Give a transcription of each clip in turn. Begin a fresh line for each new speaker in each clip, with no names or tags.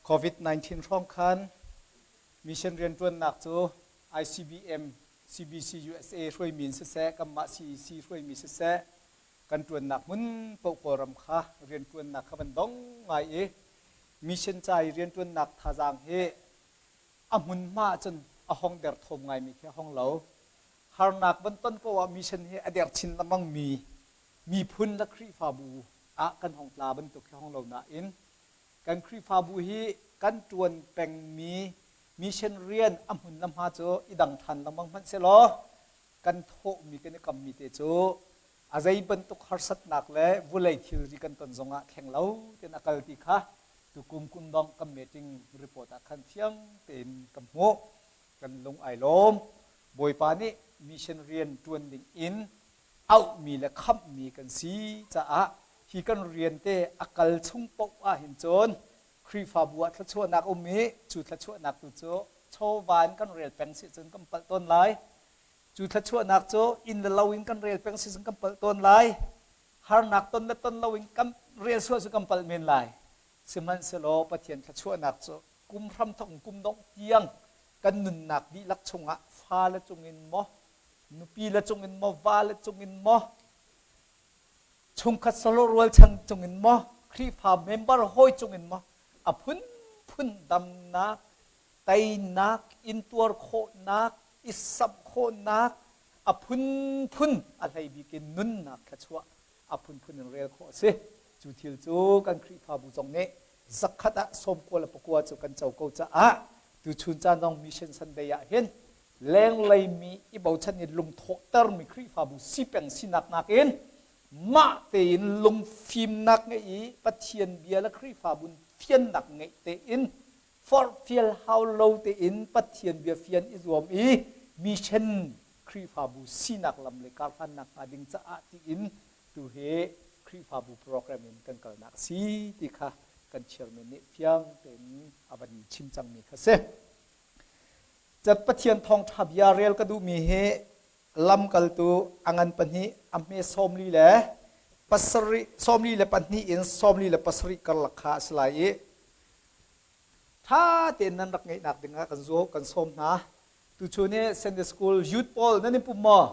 COVID-19 hrawng khan mission rianṭuannak cu ICBM, CBC USA hruaimi in siseh, kanmah CEC hruaimi siseh, kan ṭuannak hmun paoh Kawlram kha rianṭuannak kha van dong ngai i mission ca i rianṭuannak thazaang hi a hmunhma ahcun a hong derthawm ngaimi khi a hong lo. Harnak van ton paoh ah mission hi a der chin lengmangmi miphun le Khrihfabu ah kan hong tla bantuk khi hong lo nain kan Khrihfabu hi kan ṭuan pengmi mission rian a hmun le hma cu i dang ṭhan lengmang hmanh sehlaw kan thawhmi kan i kammi te cu a zei bantuk harsatnak le vulei thilri kan ton zongah thleng lo tein a kal ti kha tukum kum dong kan meeting report ah khan fiang tein ka hmuh. Kan lung ai lawm. Bawipa nih mission rian ṭuan ding in auhmi le khamhmi kan si caah hi kan rian te a kal chung paoh ahhin cun Khrihfabu ah thluachuahnak um i cu thluachuahnak tu cu chawva in kan rel peng si cun kan palh tawn lai. Cu thluachuahnak cu inn le lo in kan rel peng si cun kan palh tawn lai. Harnak ton le ton lo in kan rel sual cu kan palh men lai. Sihmanhsehlaw Pathian thluachuahnak cu kum hramthok in kum dongh tiang kan nunnak dihlak chungah fale cungin maw, nupi le cungin maw, vale cungin maw, chungkhat solo rualchan cungin maw, Khrihfa member hawi cungin maw, a phunphun damnak, teinak, intuar khawhnak, i samh khawhnak, a phunphun a hlei bik in nunnak thluachuah a phunphun in rel khawh a si. Cu thil cu kan Khrihfabu zong nih zakhat ah sawmkua le pakua cu kan co ko caah tuchun caan zong Mission Sunday ah hin lenglei mi i bochan in lungthawhtermi Khrihfabu si peng sinak nakin mah tein lungfimnak ngeih i Pathian bia le Khrihfabu fiannak ngeih tein forhfial hau lo tein Pathian bia fian i zuam i mission Khrihfabu sinak lam le karhlannak hnga ding caah tiin tu hi Khrihfabu program in kan kalnak si ti kha kan chairman nih fiang tein a van chim cangmi kha si. Cat Pathian thawngṭha bia rel ka duhmi hi lamkaltu a ngan pahnih a hme 47, 42 in 47 karlak kha a si lai i ṭha tein nan rak ngeihnak dingah kan zuo kan sawm hna. Tuchun hi Sunday School youth pawl nan i pum maw?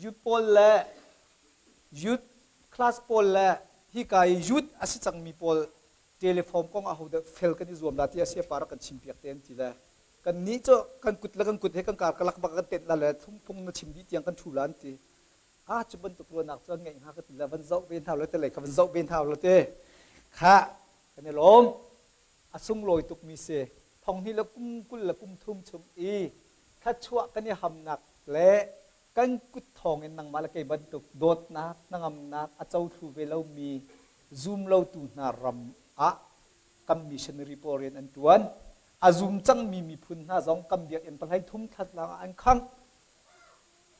Youth pawl le youth class pawl le hika i youth a si cangmi pawl telephone kong aho dah fel kan i zuam la ti a sia par kan chim piak te an ti le kan nih cu kan kut le kan kut he kan kar kalak bak kan tenh la le thung phung na chim dih tiang kan thu la an ti. A cu bantuk ruahnak cu an ngeih hnga ka ti le van zoh ve hna lo te lei kha van zoh ve hna lo te kha kan i lawm. A sunglawi tukmi si. Thong hnih le kum 20 le kum thum chung i thluachuah kan i hamnak le kan kut thawng in nangmah le kei bantuk dawtnak hnangamnak a cothlu ve lomi zum lotu hna ram ah kan missionary pawl rian an ṭuan. A zum cangmi miphun hna zong kan biakinn pahlei thum thlatlang ah an khangh.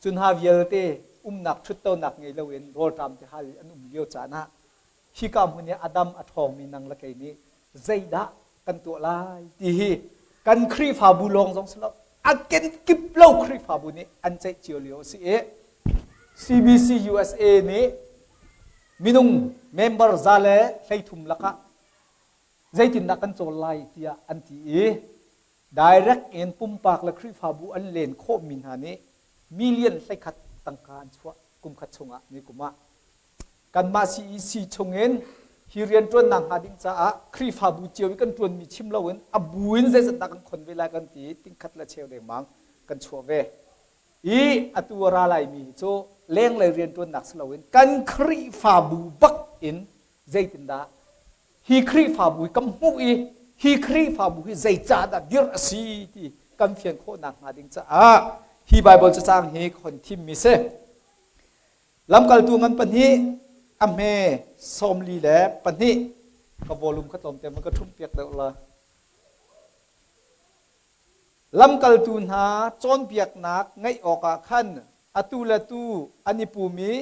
Cu hna vialte umnak ṭhuttonak ngei loin rawlṭam ti hal in an um lio caan ah hika hmun i a dam a ṭhawngmi nang le kei nih zeidah kan tuah lai ti hi kan Khrihfabu lawng zong si lo a kenkip lo Khrihfabu nih an ceih cio lio a si i CBC USA nih minung member 133 lakah zeitindah kan cawl lai tiah an ti i direct in pumpak le Khrihfabu an len khawhmi hna nih million 11 tangka an chuah kum khat chungah ni kum ah. Kanmah CEC chungin hi rianṭuannak hnga ding caah Khrihfabu cio i kan ṭuanmi chim loin a bu in zeizat dah kan khon ve lai kan ti i tingkhat le cheu dengmang kan chuah ve. I atu a ra laimi cu lenglei rianṭuannak si loin kan Khrihfabu bak in zeitindah hi Khrihfabu hi kan hmuh i hi Khrihfabu hi zeicahdah dirh a si ti kan fian khawhnak hnga ding caah hi Baibal cacang hi ka hon thimmi si. Lamkaltu ngan pahnih a hme 42 ka volume kha tlawmte man ka ṭhumh piak deuh la. Lamkaltu hna cawnpiaknak ngaih awkah khan atu le tu an i pum i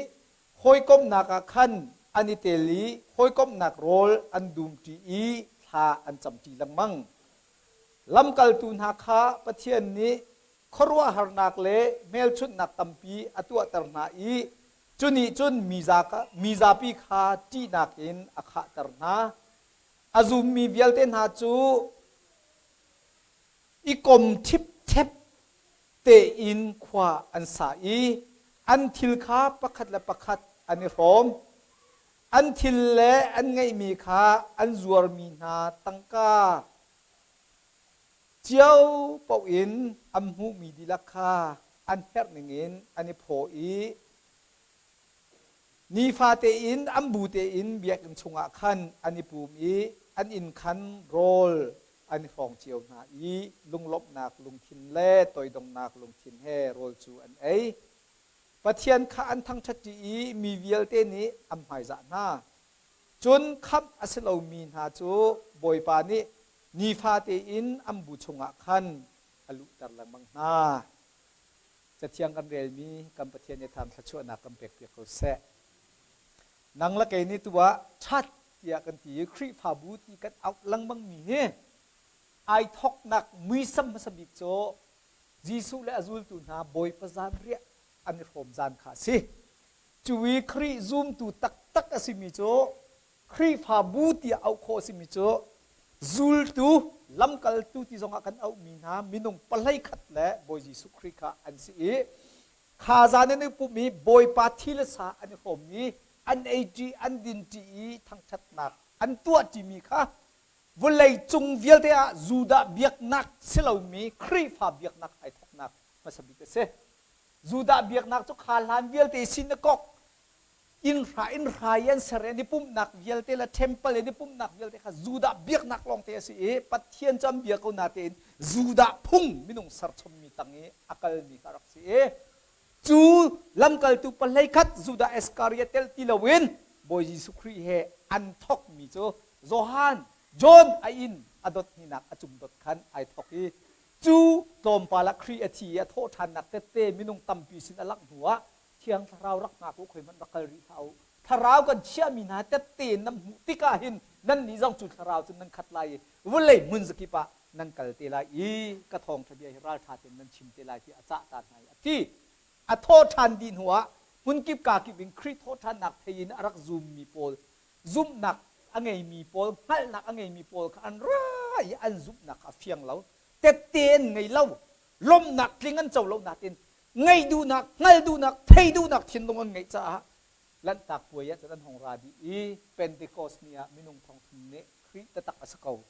hawikomhnak ah khan an i tel i hawikomhnak rawl an dumṭi i thla an camṭi lengmang. Lamkaltu hna kha Pathian nih khuaruahharnak le hmelchunhnak tampi a tuahter hna i cu nih cun mi zapi kha ṭihnak in a khahter hna. A zummi vialte hna cu i kom ṭhipṭhep tein khua an sa i an thil kha pakhat le pakhat an i hrawm. An thil le an ngeihmi kha an zuarmi hna tangka cio paoh in an hmuhmi dihlak kha an herh ningin an i phaw i Nifate in an bu tein biakinn chungah khan an i pum i an inn khan rawl an i hrawng cio hna i lunglawmhnak lungthin le toidongnak lungthin he rawl cu an ei. Pathian kha an thangṭhatṭi i mi vialte nih an hmaizah hna. Cun khamh a si lomi hna cu Bawipa nih nifate in an bu chungah khan a luhter lengmang hna. Cathiang kan relmi kan Pathian nih tham thluachuahnak kan pekpiak ko seh. Nang le kei nih tu ah ṭhat tiah kan ti i Khrihfabu ti kan auh lengmang mi hi ai thoknak muisam hmasa bik cu Jesuh le a zultu hna Bawipa zanriah an i hrawm zan kha a si. Cu i Khrih zumtu taktak a simi cu Khrihfabu tiah auh khawh a simi cu zultu, lamkaltu ti zongah kan auhmi hna minung pahlei khat le Bawi Jesuh Khrih kha an si i kha zan an i pumh i Bawipa thi le sa an i hrawmmi, an eiṭi, an dinṭi i thangṭhatnak an tuahṭimi kha vawlei cung vialte ah Judah biaknak si lomi Khrihfa biaknak ai thawknak hmasa bik a si. Judah biaknak cu kha hlan vialte sinakok innhra innhra i an ser i an i pumhnak vialte le temple in i pumhnak vialte kha Judah biaknak lawngte a si i Pathian cu an bia ko natein Judah phung minung serchommi tang i a kalmi kha a rak si i cu lamkaltu pahlei khat Judah Iskariot tel ti loin Bawi Jesuh Khrih he an thokmi cu Johan John a inn a dot hninak a cung dot khan ai thok i cu tlawmpal ah Khrih a thi i a thawh ṭhannak tette minung tampi sin a langh hnuah Thiang Thlarau rak hngak u, khoi hmanh rak kal rih hlah u. Thlarau kan chiahmi hna tette in nan hmuh tikah hin nannih zong cu Thlarau cun nan khat lai i vawlei hmun zakip ah nan kal te lai i ka thawngṭha bia hi ralṭha tein nan chim te lai tiah a cah ta hna i a ti. A thawh ṭhan dih hnuah hmunkip kakip in Khrih thawhṭhannak thei in a rak zummi pawl, zumhnak a ngeimi pawl, hngalhnak a ngeimi pawl kha an ra i an zumhnak kha a fiang lo. Tette an ngei lo. Lawmhnak tling an co lo nain ngeih duhnak, hngalh duhnak, thei duhnak thinlung an ngeih caah Lanhtak puai ah cun an hung ra dih i Pentecost ni ah minung thongthum nih Khrih taktak a si ko,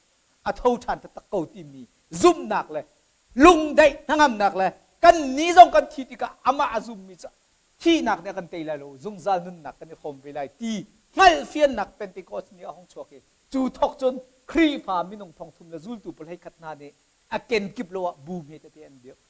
a tho ṭhan taktak ko timi zumhnak le lungdaih hnangamnak le kannih zong kan thi tikah amah a zummi cu thihnak nih a kan tei lai lo, zungzal nunnak kan i hrawm ve lai ti hngalhfiannak Pentecost ni a hung chuak i cu thawk cun Khrihfa minung thongthum le zultu pahlei khat hna nih a kenkip lo ah bu hme tete an dirh.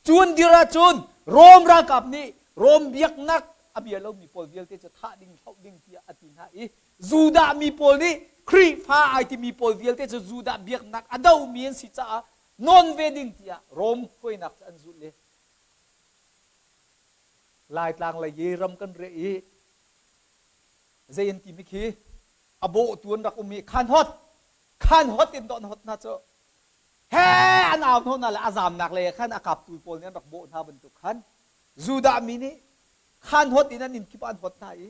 Cu an dir ahcun Rom ralkap nih Rom biaknak a bia lomi pawl vialte cu thah ding, hloh ding tiah a ti hna i Judah mi pawl nih Khrihfa ai timi pawl vialte cu Judah biaknak a domi an si caah nawn ve ding tiah Rom hruainak cu an zulh i Laitlang lei i ram kan riah i zei an timi khi a bawhtu an rak um i khan hot khan hot in dawh hot hna cu he an au hnawh hna le a zamnak lei ah khan a kaptu pawl nih an rak bawh hna bantuk khan Judah mi nih khan hot in an inn kip ah an hot hna i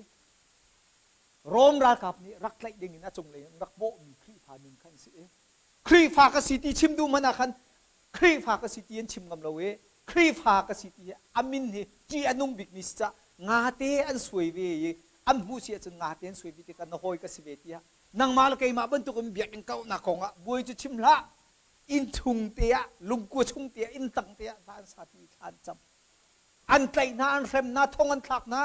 Rom ralkap nih rak tlaih ding in a cunglei in rak bawhmi Khrihfa nun khan si i Khrihfa ka si ti chim duh hmanh ah khan Khrihfa ka si ti an chim ngam lo i Khrihfa ka si ti hi a min hi ṭih a nung bikmi si cah ngate an suai ve i an hmuh si ahcun ngate an suai ve tikah na hawi ka si ve tiah nangmah le keimah bantuk in biakinn kauhnak kong ah buai cu chim hlah inn chung te ah lungkua chung te ah inn tang te ah hla an sa ti thla an cam an tlaih hna an hrem hna thong an thlak hna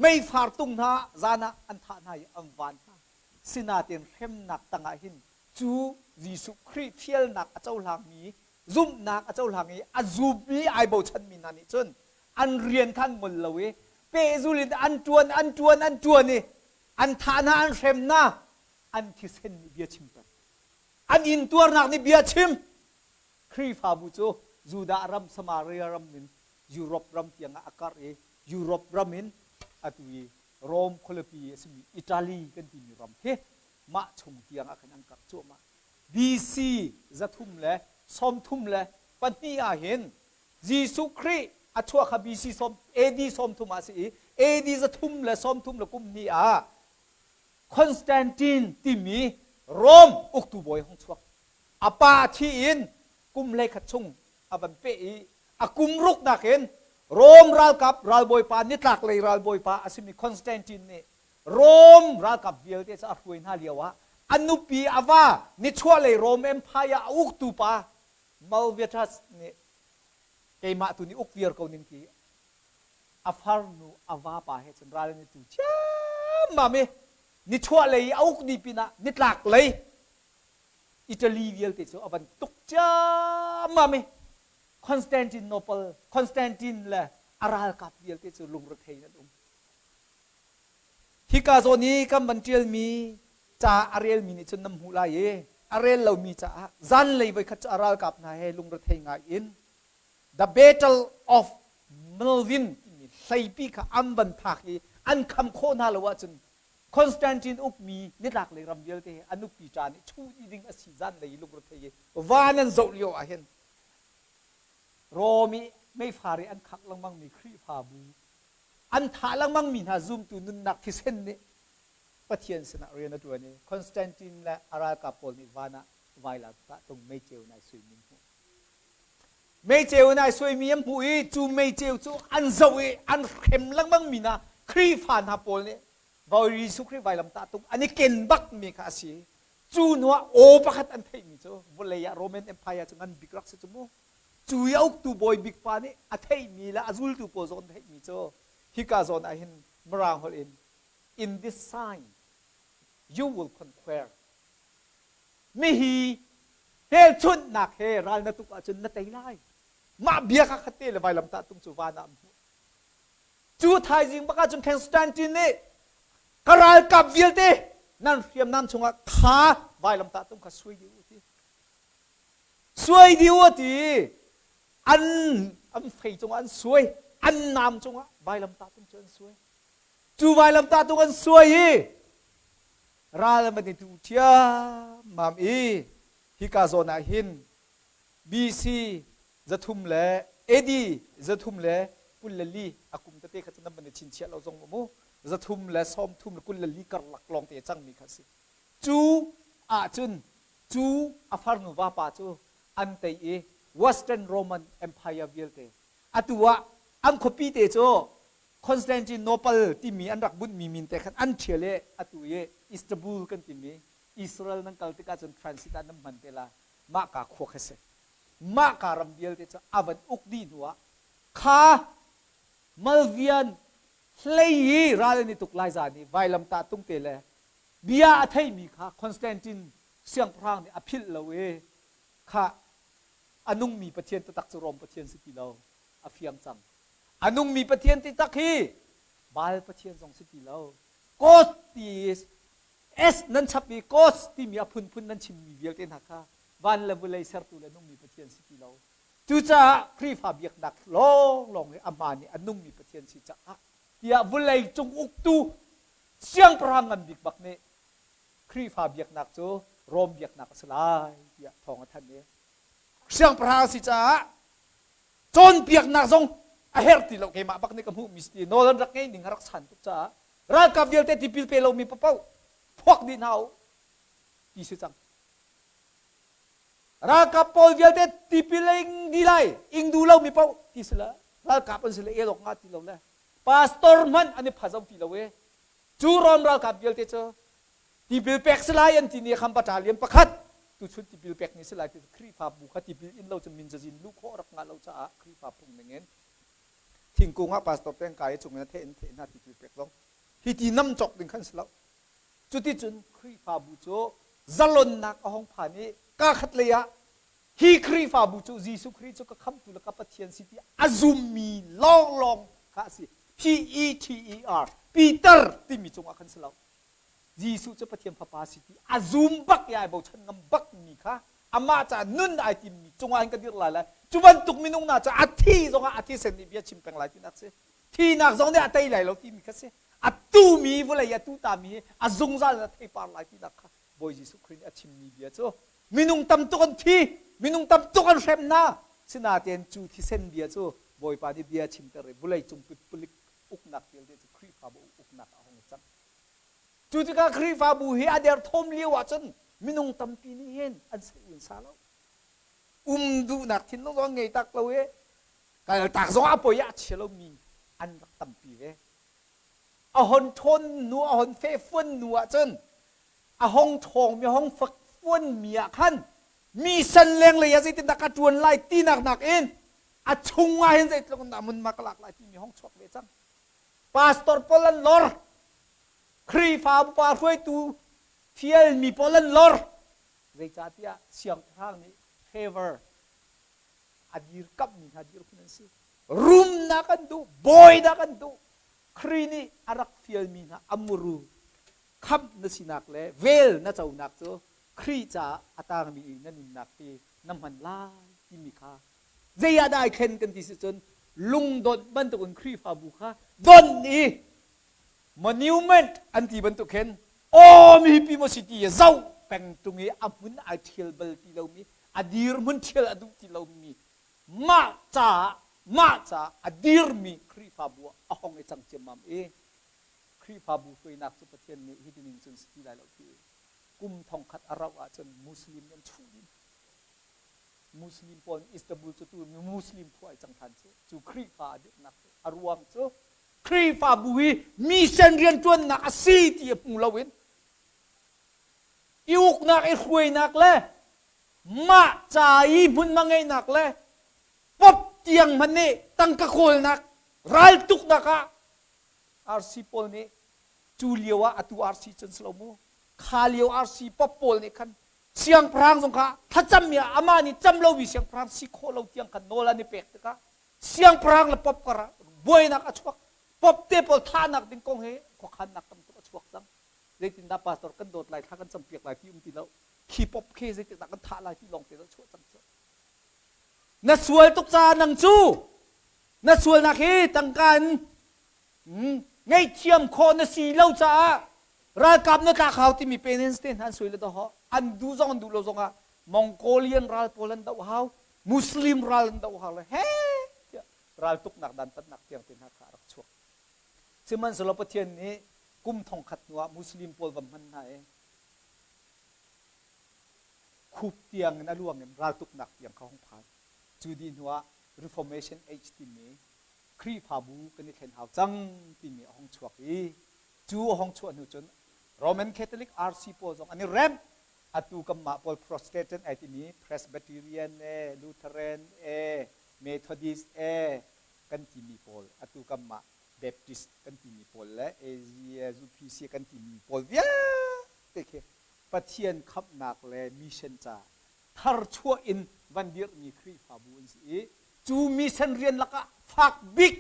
meifar tung hna zan ah an thah hna i an van hna sinain hremnak tangah hin cu Jesuh Khrih fialnak a cohlangmi zumhnak a cohlang i a zummi ai bochanmi hna nih cun an rian kha an ngol lo i pehzul in an ṭuan an ṭuan an ṭuan i an thah hna an hrem hna an thisen nih bia chim peng an intuarnak nih bia chim Khrihfabu cu Judah ram Samaria ram in Europe ram tiang ah a karh i Europe ram in atu i Rome khualipi a simi Italy kan timi ram khi mah chung tiang ah khan an karh cuahmah BC 332 ah hin Jesuh Khrih a chuah kha BC sawm AD 30 ah a si i AD 332 ah Constantine timi Rom uktu bawi hung chuak. A pa thi in kum 11 chung a van peh i a kum ruknak in Rom ralkap ralbawipa nitlaklei ralbawipa a simi Constantine nih Rom ralkap vialte cu a hruai hna lio ah a nupi a va nichuahlei Rom Empire a uktu pa Malviatus nih keimah tu nih uk viar ko ning ti a farnu a vapa he cun ral an i tu ciammam i nichuahlei i a uk dih pinah nitlaklei Italy vialte cu a van tuk ciammam i Constantinople Constantine le a ralkap vialte cu lungrethei in an um. Hika zawn i kan van ṭialmi ca a relmi nih cun nan hmuh lai i a rel lomi caah zanlei voikhat cu a ralkap hna he lungrethei ngai in The Battle of Melvin timi hleipi kha an van phak i an kham khawh hna lo ahcun Constantine ukmi nitlaklei ram vialte he a nupi ṭa nih chuh dih ding a si zanlei i lungrethei i van an zoh lio ah hin Rom i meifar i an khangh lengmangmi Khrihfabu an thah lengmangmi hna zumtu nunnak thisen nih Pathian sinah rian a ṭuan i Constantine le a ralkap pawl nih van ah vailam tah tung meiceu in ai suimi an hmuh. Meiceu in ai suaimi an hmuh i cu meiceu cu an zoh i an hrem lengmangmi hna Khrihfa hna pawl nih Bawi Jesuh Khrih vailam tah tung an i ken bakmi kha a si. Cu hnuah aw pakhat an theihmi cu vawlei ah Roman Empire cu ngan bik rak si cu mu. Cu i a uktu bawi bik pa nih a theihmi le a zultu pawl zong an theihmi cu hika zawn ah hin Mirang holh in in this sign you will conquer mihi hmelchunhnak he ral na tuk ahcun na tei lai mah bia kha khat te le vailamtah tung cu van ah an hmuh cu thaizing bak ahcun Constantine nih ka ralkap vialte nan hriamnam chungah kha vailamtah tung kha suai dih u ti suai dih u ti an an fei cungah an suai an nam cungah vailamtah tung cu an suai Cu vailamtah tung an suai i ral an i tu ṭhiammam i hika zawn ah hin BC 300 le AD 324 a kum tete kha cu nan van i chinchiah lo zong mu 334 karlak lawng te cangmi kha a si. Cu ahcun cu a farnu vapa cu an tei i Western Roman Empire vialte atu ah an khuapi te cu Constantinople timi an rak bunhmi min te khan an ṭhial i atu i Istanbul kan timi Israel nan kal tikah cun transit ah nan hman te la mah ka khua kha si mah ka ram vialte cu a van uk dih hnu ah kha Malvian hlei i ral an i tuk lai zan i vailamtah tung te le bia a theimi kha Constantine siangpahrang nih a philh lo i kha a nungmi Pathian taktak cu Rom Pathian si ti lo a fiang cang A nungmi Pathian ti tak hi Baal Pathian zong si ti lo. God ti S nan chap i God timi a phunphun nan chimmi vialte hna kha van le vulei sertu le nungmi Pathian si ti lo. Cucaah Khrihfa biaknak lawnglawng hi a hmaan i a nungmi Pathian si caah tiah vulei cung uktu siangpahrang ngan bik bak nih Khrihfa biaknak cu Rom biaknak a si lai tiah thawng a thanh i siangpahrang a si caah cawnpiaknak zong a herh ti lo keimah bak nih ka hmuhmi si ti nawl an rak ngei ning a rak san tuk caah ralkap vialte tipil pe lomi papoh phuak dih hna u ti si cang ralkap pawl vialte tipil ing di lai ing duh lomi paoh ti si la ralkap an si le el awk nga ti lo le pastor hmanh an i phazo ti lo e cu rom ralkap vialte cu Tipil pek si lai an ti ni khan battalion pakhat tuchun tipil pek ni si lai ti Khrihfabu kha tipil in lo cun min cazin luh khawh rak ngah lo caah Khrihfa phung ning in thingkung ah pastor teng kai cung in a theh in theh hna tipil pek zong hi ti nam cawk ding khan si lo. Cuticun Khrihfabu cu zalonnak a hong phan i ka khat lei ah hi Khrihfabu cu Jesuh Khrih cu ka khamtu le ka Pathian si ti a zummi lawnglawng kha a si. P E T E R Peter timi cungah khan si lo. Jesuh cu Pathian Fapa si ti a zum bak i ai bochan ngam bak mi kha amah caah nun ai timmi cungah hin ka dir lai lai. Cu bantuk minung hna cu a thi zongah a thisen nih bia chim peng lai tinak si. Thinak zong nih a tei lai lo timi kha si. A tumi vawlei a tu tami hi a zungzal in a theipar lai tinak kha Bawi Jesuh Khrih nih a chimmi bia cu minung tam tuk an thi, minung tam tuk an hrem hna. Sinain cu thisen bia cu Bawipa nih bia chimter i vawlei cung pulik uknak vialte cu Khrihfabu uknak ah a hung i cang. Cu tikah Khrihfabu hi a derthawm lio ahcun Minung tampi nih hin an sei un sa lo. Um duhnak thinlung zong ngei tak lo i kal tak zong a poi ah chia lomi an rak tampi ve. A hon ṭhawn hnu, a hon fehfuan hnu ahcun a hong ṭhawngmi, a hong fakfuanmi ah khan mi san lenglei ah zeitindah ka ṭuan lai tinak nakin a chung ah hin zeitluk in dah hmunhma ka lak lai timi hong chuak ve cang. Pastor pawl an lor, Khrihfabu pa hruaitu fialmi pawl an lor. Zeicahtiah siangpahrang nih favor a dirkamhmi hna dirhmun an si. Rumnak an duh, bawinak an duh. Khrih nih a rak fialmi hna a muru khamh na sinak le vel na conak cu Khrih caah a tangmi i na nunnak hi na hman lai timi kha zei ah dah ai thlen kan ti si cun lungdonh bantukin Khrihfabu kha donh i monument an ti bantuk khin aw mipi maw si ti zoh peng tung i a hmun ai ṭhial bal ti lomi a dirhmun ṭhial a duh ti lomi mah caah mah caah a dirmi Khrihfabu ah a hong i cang ciammam i Khrihfabu hruainak cu Pathian nih hi tining cun si ti lai lo ti kum thongkhat a rauh ahcun Muslim nih an chuh dih. Muslim pawl nih Istanbul cu tu Muslim phu ai cang than cu cu Khrihfa a dirhnak cu a ruang cu Khrihfabu hi mission rianṭuannak a si ti a hmu loin i uknak i hruainak le mah ca i hmunhma ngeihnak le pop tiang hmanh nih tangka kawlnak raltuknak ah RC pawl nih cu lio ah atu RC cun si lo mu kha lio RC pop pawl nih khan siangpahrang zong kha thlacammi ah amah nih cam lomi siangpahrang si khawh lo tiang khan nawl an i pek tikah siangpahrang le pop kar ah buainak a chuak. Pop te pawl thahnak ding kong he khuakhannak tam tuk a chuak cang. Zeitindah pastor kan dawt lai, thla kan campiak lai ti um ti lo. Khi pop khi zeitindah kan thah lai ti lawng te a chuah cang cu. Na sual tuk caah nang cu na sualnak hi tangka in ngaihthiam khawh na si lo caah ralkap na tlak hau timi parents te hna an suai le doh an duh zong an duh lo zongah Mongolian ral pawl an doh hau Muslim ral an doh hau le he tiah raltuknak dantatnak tiang te hna kha a rak chuak. Sihmanhsehlaw Pathian nih kum thongkhat hnuah Muslim pawl va hman hna i khup tiang in a luang in raltuknak tiang kha hung phan. Cu dih hnuah Reformation Age timi Khrihfabu kan i thlen hau cang timi a hung chuak i cu a hung chuah hnu cun Roman Catholic RC pawl zong an i remh. Atu kanmah pawl Protestant ai timi Presbyterian e, Lutheran e, Methodist e kan timi pawl atu kanmah Baptist kan timi pawl le AZ UPC kan timi pawl vialte khi Pathian khamhnak le mission ca tharchuah in van dirhmi Khrihfabu an si i cu mission rian lakah fak bik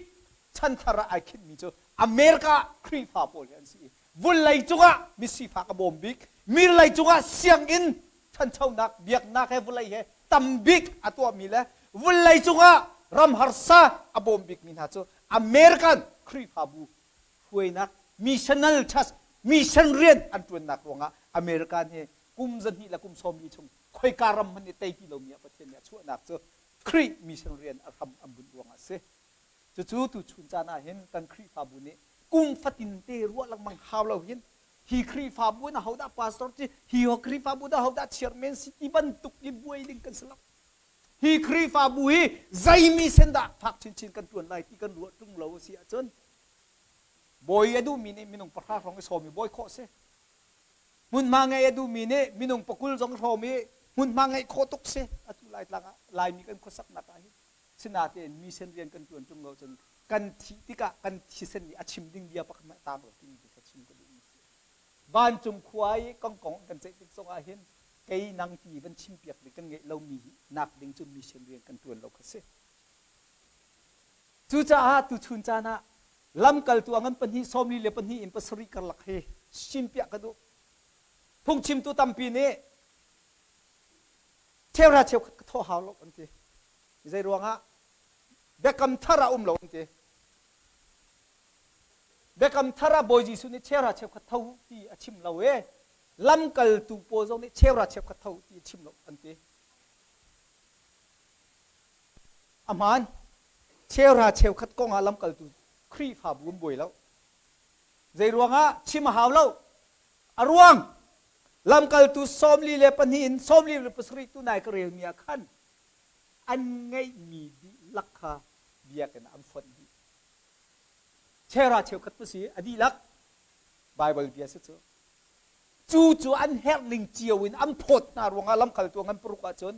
chanthar ah ai khinhmi cu America Khrihfa pawl hi an si i vulei cungah misifak a bawm bik milei cungah sianginn ṭhanchonak biaknak he vulei he tam bik a tuahmi le vulei cungah ram harsa a bawm bikmi hna cu American Khrihfabu hruainak missional church mission rian an ṭuannak ruangah American hi kum zahnih le kum 40 chung khoika ram hmanh nih tei ti lomi ah Pathian nih a chuahnak cu Khrih mission rian a hram an bunh ruangah a si. Cucu tuchun caan ah hin kan Khrihfabu nih kum fatin te ruah lengmang hau lo hin hi Khrihfabu in ahodah pastor ci hi Khrihfabu dah ahodah chairman si ti bantuk i buai ding kan si lo. Hi Khrihfabu hi zei mission dah fak chinchin kan tuan lai ti kan ruah ṭung lo a si ahcun bawi a duhmi nih minung pahra hrawng i sawm i bawi khawh si. Hmunhma ngeih a duhmi nih minung pakul zong hrawm i hmunhma ngeih khawh tuk si. Atu Laitlang ah Laimi kan khuasaknak ah hin sinatein mission rian kan ṭuan ṭung lo cun kan thih tikah kan thisen nih a chim ding bia pakhat hmanh a tang lo timi hi ka chim ka duhmi si. Vancung khua i kongkong kan ceih tik zongah hin kei nang ti van chimpiak ding kan ngeih lomi nak ding cu mission rian kan ṭuan lo kha si. Cucaah tuchun caan ah lamkaltu a ngan pahnih 44 in 7 karlak hi chimpiak ka duh. Phungchimtu tampi nih cheuhra cheukhat ka thawh hau lo an ti. Zei ruangah biakam thar ah um lo an ti. Biakam thar ah Bawi Jesuh nih cheuhra cheukhat tho ti a chim lo e. Lamkaltu pawl zong nih cheuhra cheukhat tho ti a chim lo an ti. A hmaan. Cheuhra cheukhat kong ah lamkaltu Khrihfabu an buai lo. Zei ruangah chim a hau lo. A ruang. Lamkaltu 42 in 47 tunai ka relmi ah khan an ngeihmi dihlak kha biakinn ah an fonh dih. Chera cheukhat pa si a dihlak Bible bia si cu. Cu cu an herh ning cio in an phawt hna ruangah lamkaltu ngan paruk ahcun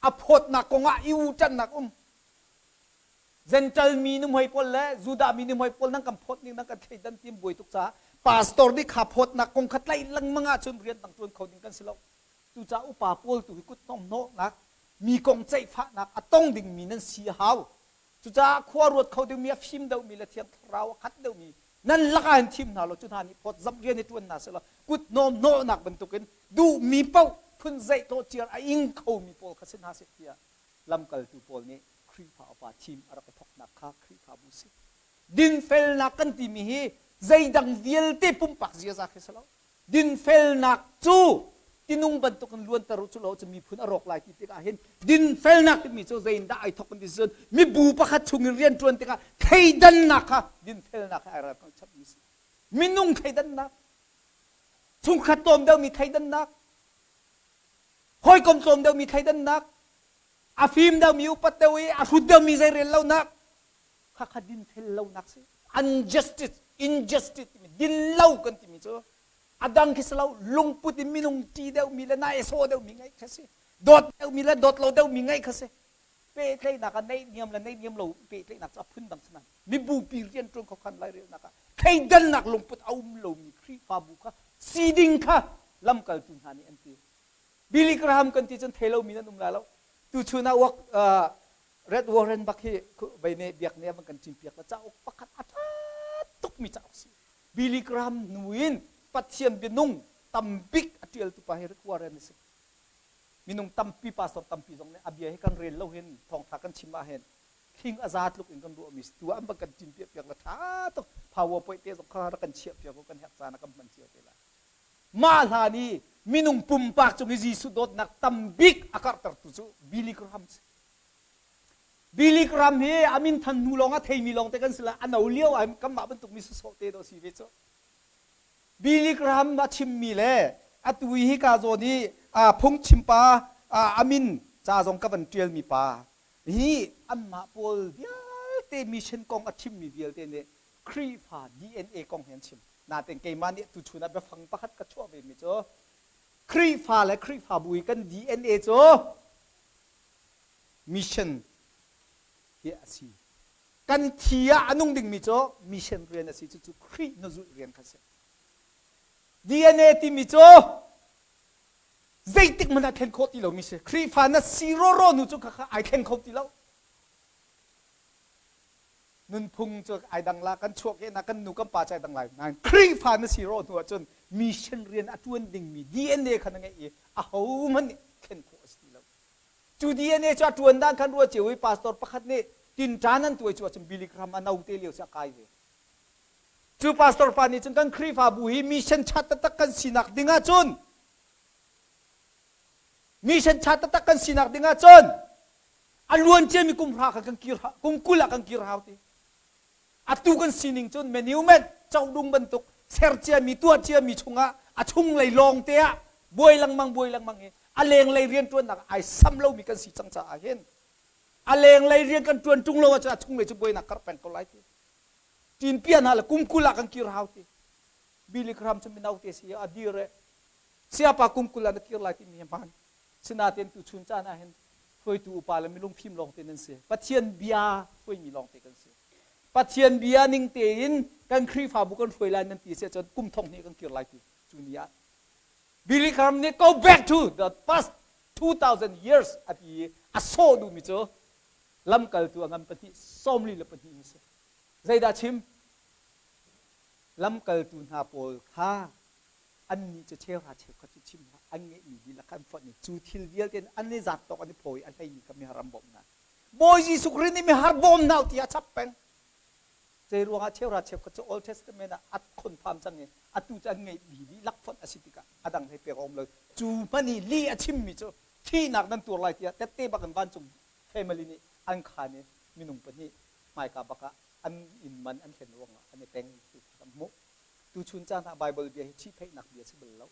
a phawtnak kongah i u ṭannak um. Gentle mi nuhmei pawl le Judah mi nuhmei pawl nan kan phawt ning nan kan thleidan ti buai tuk caah pastor nih kha phawtnak kong kha tlaih lengmang ahcun rian dang ṭuan kho ding kan si lo. Cucaah upa pawl tu hi kut hnawhnak mi kong ceihfahnak a tong dingmi nan si a hau. Cucaah khua ruat kho dingmi a fim deuhmi le thiang thlarau a khat deuhmi nan lakah hin thim hna law cu hna nih phawt zamh rian i ṭuan hna seh law kut hnawm hnawhnak bantukin duhmi paoh phun zeih tawh ciar a ing khomi pawl kha si hna seh tiah lamkaltu pawl nih Khrihfa upa thim a rak i thawknak kha Khrihfabu si. Dinfelnak kan timi hi zeidang vialte pumpak ziaza khi si lo. Dinfelnak cu tinung bantukin luanter u cu lo cu miphun a rawk lai ti tikah hin dinfelnak timi cu zeiindah ai thawk kan ti cun mibu pakhat chungin rianṭuan tikah thleidannak kha dinfelnak he ai ral chapmi si. Minung thleidannak, chungkhat tlawm deuhmi thleidannak, hawikom tlawm deuhmi thleidannak, a fim deuhmi upat deuh i a hrut deuhmi zei rel lonak khakha dinfel lonak si unjustice injustice timi dinlo kan timi cu a dang khi si lo lungput in minung ṭi deuhmi le nai sawh deuhmi ngeih kha si dawt deuhmi le dawt lo deuhmi ngeih kha si pehtlaihnak ah neihniam le neihniam lo pehtlaihnak cu a phun dang si nain mibupi rianṭuan khokhan lairelnak ah thleidannak lungput a um lomi Khrihfabu kha si ding kha lamkaltu hna nih an ti Billy Graham kan ti cun thei lomi nan um lai lo. Tuchun ah wak Red Warren bak hi vei ne biak ne van kan cim piak la cauk pakhat a ṭha tukmi cauk si. Billy Graham hnu in Pathian bianung tambik a ṭialtu pa hi Rick Warren a si. Minung tampi pastor tampi zong nih a bia hi kan rel lo hin thawngṭha kan chim ah hin thling a za tluk in kan ruahmi si tu an van kan cim piak piak la ṭha tuk powerpoint te zong kha rak kan chiah piak kan herh caan ah kan hman cio te lai. Mah hlan i minung pumpak cung i Jesuh dawtnak tambik a karhtertu cu Billy Graham si. Billy Graham hi a min than hnu lawng a theimi lawng te kan si la a no lio ah kanmah bantuk mi sawsawh te dawh si ve cu. Billy Graham a chimmi le atu i hika zawn i phungchimpa a min ca zong ka van ṭialmi pa hi anmah pawl vialte mission kong a chimmi vialte nih Khrihfa DNA kong hi an chim. Nain keimah nih tuchun ah biafang pakhat ka chuah vemi cu Khrihfa le Khrihfabu i kan DNA cu mission hi a si. Kan thi ah a nung dingmi cu mission rian a si. Cucu Khrih na zulh rian kha a si. DNA timi cu zeitik hmanh ah thlen khawh ti lomi si. Khrihfa na si rawraw hnu cu khakha ai thleng kho ti lo. Nunphung cu ai dang la kan chuahkehnak kan nu kan pa cu ai dang lai nain Khrihfa na si rawh hnu ahcun mission rian a ṭuan dingmi DNA kha na ngeih i ahohmanh nih thlen khawh a si ti lo. Cu DNA cu a ṭuan dan khan ruah cio i pastor pakhat nih tinṭan an tuai cu ahcun Billy Graham a note lio cu a kai ve. Cu pastor pa nih cun kan Khrihfabu hi mission ṭha taktak kan sinak ding ahcun mission ṭha taktak kan sinak ding ahcun a luan ciami kum hra kha kan kir kum 20 ah kan kir hau ti atu kan sining cun monument codung bantuk ser ciami tuah ciami chungah a chunglei lawng te ah buai lengmang buai lengmang i a lenglei rianṭuannak ai sam lomi kan si cang caah hin a lenglei rian kan ṭuan ṭung lo ahcun a chunglei cu buainak karh peng ko lai ti ṭinpia hna le kum 20 ah kan kir hau ti Billy Graham cu mino te si a dir e siapa kum 20 ah na kir lai timi hi hmaan Sinain tuchun caan ah hin hruaitu upa le milung fim lawngte nan si. Pathian bia hruaimi lawngte kan si. Pathian bia ning tein kan Khrihfabu kan hruai lai nan ti si ahcun kum thong hnih kan kir lai ti cu ni ah Billy Graham nih go back to the past 2000 years a ti i a sawh duhmi cu lamkaltu a ngan pahnih 42 hi si. Zeidah chim? Lamkaltu hna pawl kha annih cu cheuhra cheukhat cu chim hlah an ngeihmi dihlak kha an fonh i cu thil vialte an i zat tawk an i phaw i a hleimi kha mihar an bawmh hna Bawi Jesuh Khrih nih mihar bawm hna u tiah a chap peng zei ruangah cheuhra cheukhat cu Old Testament ah a khonfam cang i atu cu an ngeihmi dihlak fonh a si tikah a dang hlei pek a um lo cu hmanh i lih a chimmi cu thihnak nan tuar lai tiah tette bak in vancung family nih an khaan i minung pahnih hmaika bak ah an inn man an hlen ruangah an i teng ti kha kan hmuh Tuchun caan ah Baibal bia hi ṭhihphaihnak bia si bal lo.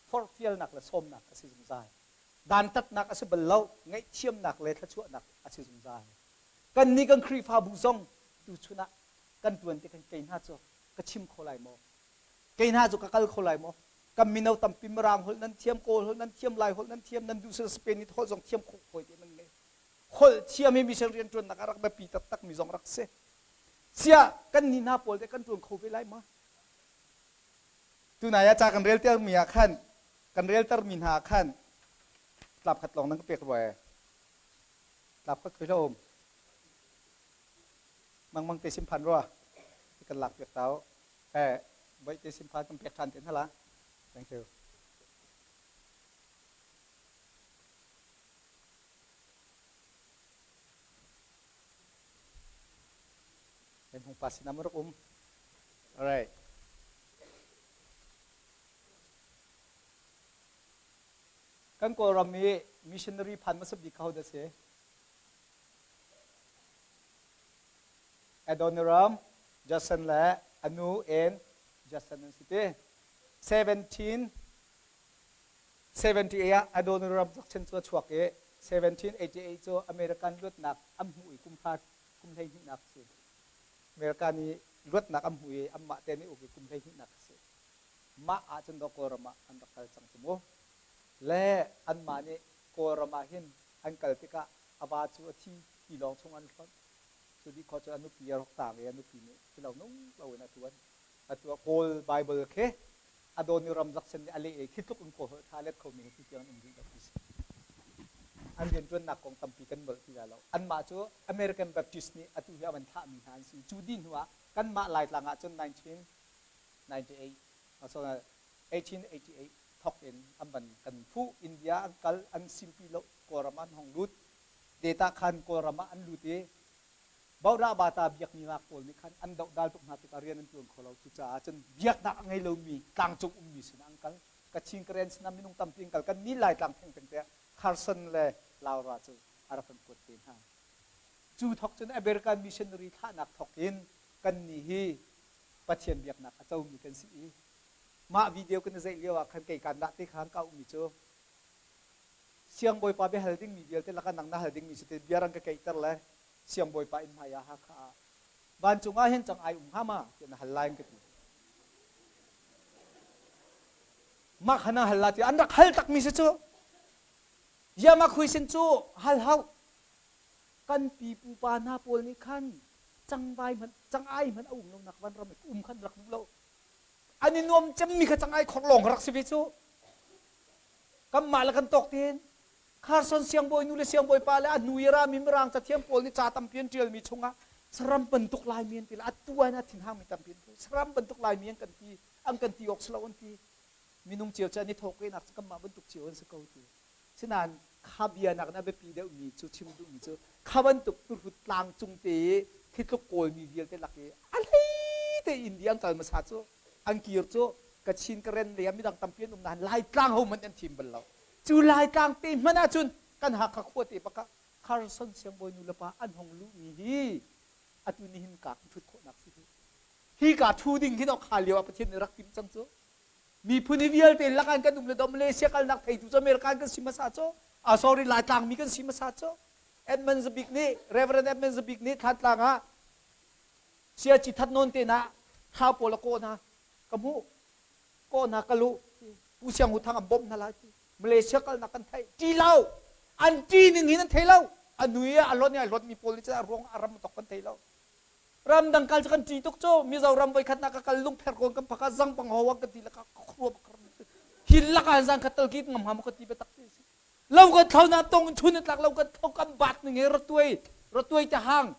Forhfialnak le sawmnak a si zungzal. Dantatnak a si bal lo, ngaihthiamnak le thluachuahnak a si zungzal. Kannih kan Khrihfabu zong tuchun ah kan ṭuan ti kan kei hna cu ka chim kho lai maw? Kei hna cu ka kal kho lai maw? Kan mino tampi Mirang holh nan thiam, Kawl holh nan thiam, Lai holh nan thiam, nan duh sel Spain holh zong thiam khawh fawi te nan ngei. Holh thiam hi mission rianṭuannak ah rak biapi taktak mi zong rak si. Siah kan nih hna pawl te kan ṭuan kho ve lai ma? Tunai ah ca kan rel mi ah khan kan relter mi hna ah khan tlap khat lawng nan ka pek rua e. Tlap khat khoi um. Mangmang te simphan rua. Kan lak piak tau. Eh, boih te simphan kan pek ṭhan te hna la. Thank you. Kan hung pa sinah rak um. Alright. Kan Kawlram i missionary phan hmasa bik ho dah si? Adoniram Judson le anu Ann Judson an si ti. 17 78 ah Adoniram Judson cu a chuak i 1788 cu American luatnak an hmuh i kum hra kum 12 nak si. America nih luatnak an hmuh i anmah te nih uk i kum 12 nak a si. Mah ahcun dawh Kawlram ah an rak kal cang cu mu. Le anmah nih Kawlram ah hin an kal tikah a va cu a thi tilawng chung an hlonh. Cu dih khawh cu a nupi a rak taang i a nupi nih thilo nung loin a ṭuan. Atu ah Kawl Bible khi Adoniram Jackson nih a leh i khi tluk in Kawl holh ṭha let khomi hi tutiang an um rih lo ti si. An rianṭuannak kong tampi kan nolh ti lai lo. Anmah cu American Baptist nih atu hi a van thlahmi hna an si. Cu dih hnu ah kanmah Laitlang ahcun 1998, 1888 thawk in an van kan fuh. India an kal, an simpi lo, Kawlram ah an hong lut. Data khan Kawlram ah an lut i Baudah Bata biakmi ngak pawl nih khan an dohdal tuk hna tikah rian an ṭuan kho lo. Cucaah cun biaknak a ngei lomi tlangcung ummi sinah an kal. Kachin Karen sinah minung tampi an kal. Kan nih Laitlang thengteng te ah Carson le Laura cu a rak kan kuat te hna. Cu thawk cun American missionary thlahnak thawk in kannih hi Pathian biaknak a comi kan si i mah video kan i zeih lio ah khan kei kaan dah te khan ka ummi cu siangbawipa biahal dingmi vialte lakah nang na hal dingmi cu te bia rang ka keihter le siangbawipa inn hmai ah Hakha ah vancung ah hin cang ai um hnga ma tiah na hal lai ka ti. Mah kha na hal la ti an rak hal takmi si cu. Yama khuisin cu hal hau. Kan pipu pa hna pawl nih khan cangvai hmanh cangai hmanh a um lo nak van ram um khan rak duh lo. An i nuam cemmi kha cangai khor lawng rak si ve cu. Kanmah le kan tawk tein Carson siangbawi nu le siangbawi pa le a hnu i rami Mirang cathiam pawl nih ca tampi an ṭialmi chungah saram bantuk Laimi an ti le atu ah a thinhangmi tampi an ti. Saram bantuk Laimi an kan ti, an kan ti awk si lo an ti. Minung cio cu an i thawkehnak cu kanmah bantuk cio an si ko ti. Sinain kha bia nakin a biapi deuhmi cu chim duhmi cu kha bantuk tuhrut tlang cung te i khi tluk Kawlmi vialte lak i a hlei te India an kal hmasa cu an kir cu Kachin Karen lei ah midang tampi an um nain Laitlang ho hmanh an thim bal lo. Cu Laitlang te hmanh ahcun kan Hakha khua te bak ah Carson siangbawi nu le pa an hong luhmi hi atu nihin ka kan ṭhut khawhnak si hi. Hi ka ṭhu ding hi kha lio ah Pathian nih rak timh cang cu. Miphun hi vialte lakan kan um le do Malaysia kalnak theitu cu American kan si hmasa cu. Ah sorry Laitlang mi kan si hmasa cu. Edmund Zabik nih Reverend Edmund Zabik nih Thlantlang ah Siaci that nawn te na thau pawl a kawh hna ka hmuh kawh hna ka luh Pu Siang Hu Thang an bawmh hna lai ti Malaysia kalnak kan theih ṭi lo an ṭi ning hin an thei lo a nui a lon i a hlot mi pawl nih cun a ruang a ram tok kan thei lo ramdang kal cu kan ṭi tuk cu Mizoram voikhat nak ka kal lungpher kawn kan phaka zangpang ho kan ti laka khua hin laka zang khat tal ki ngam ha ka ti biatak ti si lo kan thlo na tong chun tlak lo kan thlo kan bat ning he ratuai ratuai te hang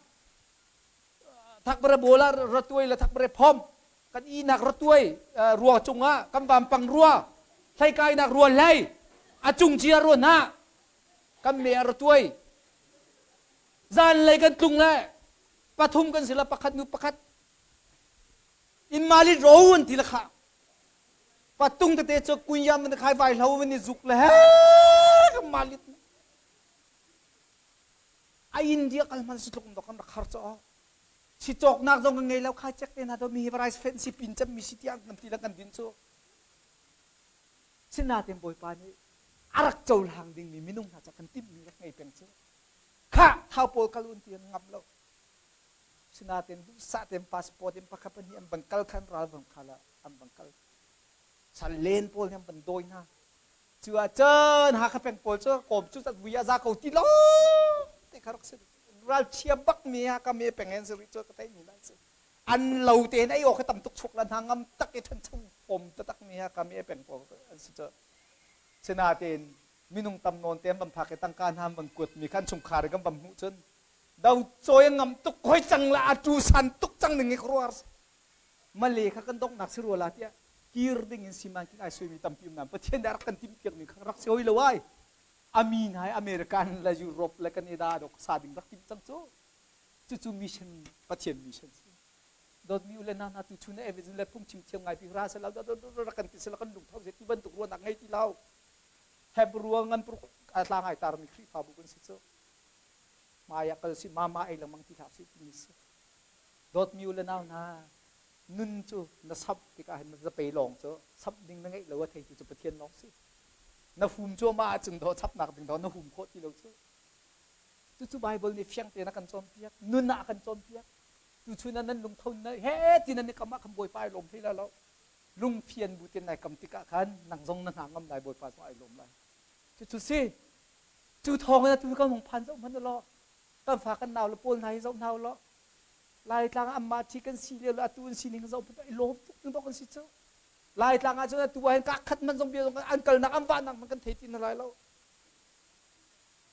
thakbare bola ratuai le thakbare phom kan inak ratuai rua cungah kan vampang rua hleikainak rua hlei a cung cia rua hna kan me a ratuai zanlei kan tlung le pathum kan si la pakhat nu pakhat in mali ro an ti la kha patung tete chu kunyam man khai vai hlo man ni zuk le he kan malit A India kal hman si tluk dok kan rak har caw. Si cawknak zong kan ngei lo khai cek te hna do mi hi rice fen si pin cem mi si tiang kan ti le kan din cu. Sinain Bawipa nih a rak cohlang dingmi minung hna ca kan timhmi rak ngei peng cu. Khah, thau pawl kal un ti an ngamh lo. Sinain duhsah tein passport in pakhat pahnih an van kal khan ral van khal ah an van kal. Sal len pawl nih an van dawi hna. Cu ah cun Hakha peng pawl cu kawm cu zat vui ah za ko ti lo te kha rak si. Ralchia bak mi Hakha me peng en si rih cu ka theih mi nan si. An lo tein ei awk hi tam tuk chuk la hna ngam tak i ṭhancho fom taktak mi Hakha me peng pawl an si cu. Sinain minung tam nawn te an van phak i tangka hna an van kuat mi khan chungkhar i kan van hmuh cun do cawi ngam tuk hoi cang la a tu san tuk cang ning i khuaruahhar Malay kha kan donghnak si rua la tiah kir ding in siman king ai suimi tampi um nain Pathian nih a rak kan timhpiak mi kha rak si hoi lo ai. Ami hna hi American le Europe le Canada dok sa ding rak timh cang cu. Cucu mission Pathian mission si. Dawtmi u le nau hna tu chun evangelism le phungchim thiam ngai pi ra se lo rak kan ti se lo kan lungtho se ti bantuk ruahnak ngei ti lo. Hebrew ngan puruk a tlang ai tarmi Khrihfabu kan si cu. Hmai ah kal si mama ei lengmang ti hlah si timi si. Dawtmi u le nau hna, nun cu na samh tikah hin na zapei lawng cu samh ding na ngeih lo a theitu cu Pathian lawng si. Na hum cu amah ahcun daw chapnak ding daw na hum khawh ti lo cu. Cucu Bible nih fiang tein a kan cawnpiak, nun ah a kan cawnpiak. Tuchun ah nan lungtho na he ti nan i kam ah khan Bawipa ai lawm hlei la lo. Lungfian bu tein nai kam tikah khan nang zong na hna ngam lai Bawipa zong ai lawm lai. Cucu si. Cu thawng in atu kan hung phan zoh hmanh u law kan fa kan nau le pawl hna hi zoh hna u law Laitlang ah anmah thi kan si lio le atu an sining zoh i lawm tuk ding dawh kan si cu. Laitlang ah cun atu ah hin ka khat man zong bia zong an kalnak an vahnak man kan thei ti hna lai lo.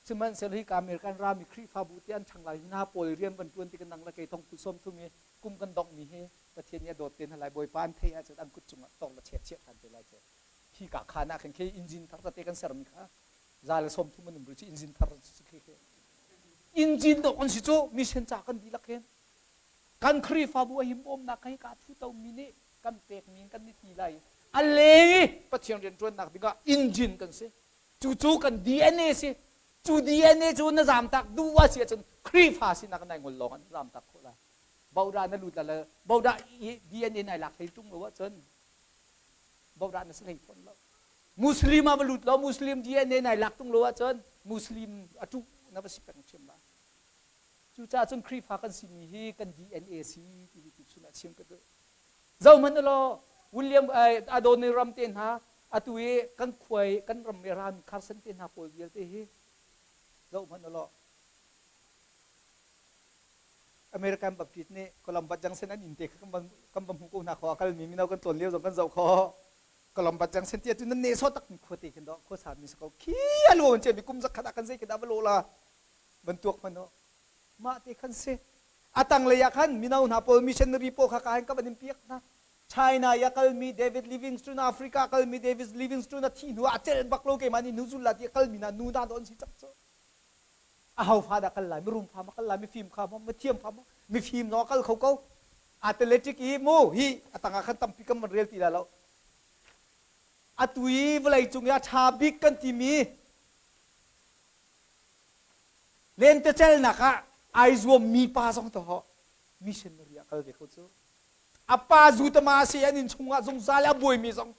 Sihmanhsehlaw hi ka American rami Khrihfabu ti an ṭhang lai hna pawl rian van ṭuan ti kan nang le kei thong phun sawm thum i kum kan dongh mi hi Pathian nih a dawt te hna lai Bawipa an theih ahcun an kut cungah tor le chek chiah ṭhan te lai cu. Hi ka khaan ah khan khi engine thar tete kan sermi kha 130 an um rih cu engine thar cu khi khi engine dawh kan si cu mission ca kan dihlak hin kan Khrihfabu a him bawmnak hi ka thu to mi nih kan pek mi kan ni ti lai a leng i Pathian rian ṭuannak dingah engine kan si cu cu kan DNA si cu DNA cu na zamtak duh a si ahcun Khrihfa sinak nai ngol lawng an zamtak khawh lai bodah na lut la bodah DNA nai lak hlei ṭung lo ahcun bodah na si hlei fawn lo Muslim ah va lut law Muslim DNA nai lak tung lo ahcun Muslim a ṭuh na va si peng ṭhiam lai. Cucaah cun Khrihfa kan simi hi kan DNA si ti hi tuchun ah chim ka duh. Zohhmanh ulaw William Adoniram te hna atu i kan khuai kan ram i rami Carson te hna pawl vialte hi zohhmanh ulaw American Baptist nih Columbus Junction an inn te kha kan va hmu ko hna kho a kalmi mino kan tlawn lio zong kan zoh kho. Columbus Junction ti ahcun nan nehsawh tak mi khua te khin dawh khua sa mi si ko khi a lu an mi kum zakhat ah kan zei khi dah va lawh la van tuak hmanh u mah te khan si a tanglei ah khan mino hna pawl missionary pawl kha ka hin ka van in piak hna China i a kalmi David Livingstone Africa a kalmi David Livingstone a thi hnu ah a celh bak lo keimah nih nu zul la ti a kalmi hna nu hna dawh an si cak cu a ho fa dah kal lai mirum fa ma kal lai mifim kha ma mithiam fa ma mifim zong a kal kho ko athletic i mu hi a tangah khan tampi kan van rel ti lai lo atu i vawlei cung i a ṭha bik kan timi lentecelnak ah ai zuam mi pa zong to ho missionary ah kal ve kho cu a pa zutama si an inn chungah zungzal a buaimi zong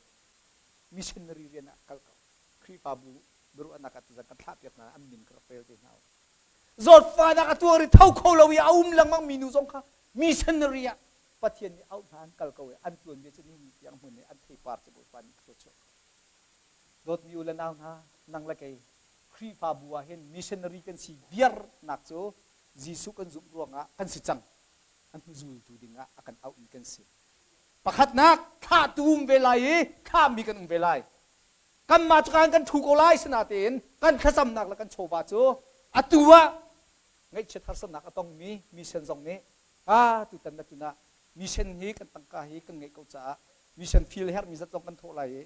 missionary rian ah kal ko Khrihfabu biaruahnak ah tuzan kan thlahpiak hna an min ka rak rel te hna zawtfahnak a tuar i tho kho lo i a um lengmang mi nu zong kha missionary ah Pathian nih auh hna an kal ko i an tuanbia cu ni tiang hmun i an theipar cu Bawipa nih thluachuah ko dawtmi u le nau hna nang le kei Khrihfabu ah hin missionary kan si viarnak cu Jesuh kan zumh ruangah kan si cang an hnuzultu dingah a kan auhmi kan si pakhatnak thlahtu um ve lai i thlahmi kan um ve lai kanmah cu kan kan ṭhu ko lai sinatein kan thlacamnak le kan chawva cu atu ah ngaihchiat harsatnak a tongmi mission zong nih a tutan na tun ah mission hi kan tangka hi kan ngeih ko caah mission feel herhmi zat zong kan thawh lai i